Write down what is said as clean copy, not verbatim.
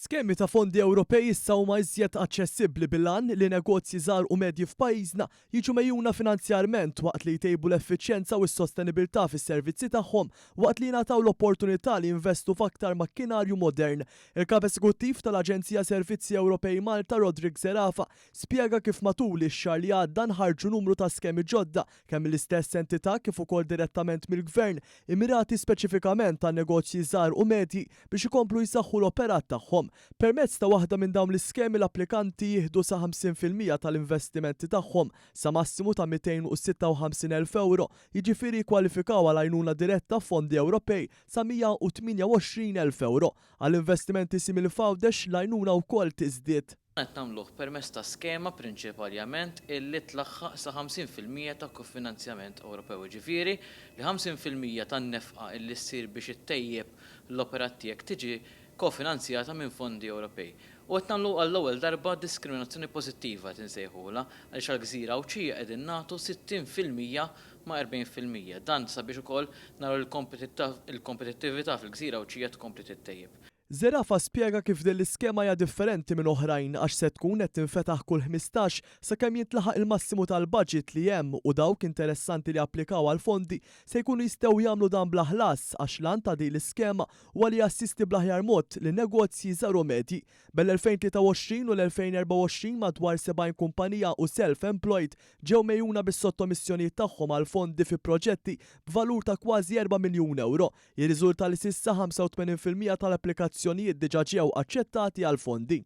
Skemi ta' fondi Ewropej issa huma iżjed aċċessibbli bil-għan li negozji żgħar u medji f'pajjiżna jiġu megħjuna finanzjarment waqt li jtejbu l-effiċjenza u s-sostenibilità fis-servizzi tagħhom waqt li jingħataw l-opportunità li jinvestu f'aktar makkinarju modern. Il-Kap Esekuttiv tal-Aġenzija Servizzi Ewropej Malta Roderick Zerafa spjega kif matul ix-xahar li għadda nħarġu numru ta' skemi ġodda kemm mill-istess entità kif ukoll direttament mill-Gvern, immirati speċifikament għal negozji żgħar u medji biex ikomplu jsaħħu l-operat tagħhom. Permezz ta' waħda minn dawn l-iskemi l-applikanti jieħdu sa 50% tal-investimenti tagħhom, sa massimu ta' 256,000 ewro, jiġifieri jikkwalifikaw għal għajnuna diretta f'fondi Ewropej sa 128,000 ewro. Għal investimenti simili f'Għawdex l-għajnuna wkoll tiżdied. Dan qed nagħmluh permezz ta' skema prinċiparjament illi tlaħħaq sa 50% ta' kofinanzjament Ewropew, jiġifieri li 50% tan-nefqa illi ssir biex ittejjeb l-operat tiegħek tiġi kofinanzjata minn fondi Ewropej. U qed nagħmlu għall-ewwel darba diskriminazzjoni pożittiva qed insejħulha, għaliex għall-gżira Għawdxija qegħdin nagħtu 60% ma' 40%. Dan sabiex ukoll naraw li l-kompetittività fil-gżira Għawdxija tkompli tittejjeb. Zerafa spjega kif din l-iskema hija differenti minn oħrajn għax se tkun qed tinfetaħ kull 15 sakemm jintlaħaq il-massimu tal-baġit li hemm u dawk interessanti li applikaw għall-fondi se jkunu jistgħu jagħmlu dan bla ħlas għax l-għan ta' din l-iskema huwa li jassisti bl-aħjar mod lin-negozji żgħar u medji. Bejn l-2023 u l-2024 madwar 70 kumpanija u self-employed ġew megħjuna bis-sottomissjonijiet tagħhom għall-fondi fi proġetti b'valur ta' kważi erba' miljun ewro. Jirriżulta li s'issa 85% tal-applikazzjonijiet diġà ġew aċċettati għall-fondi.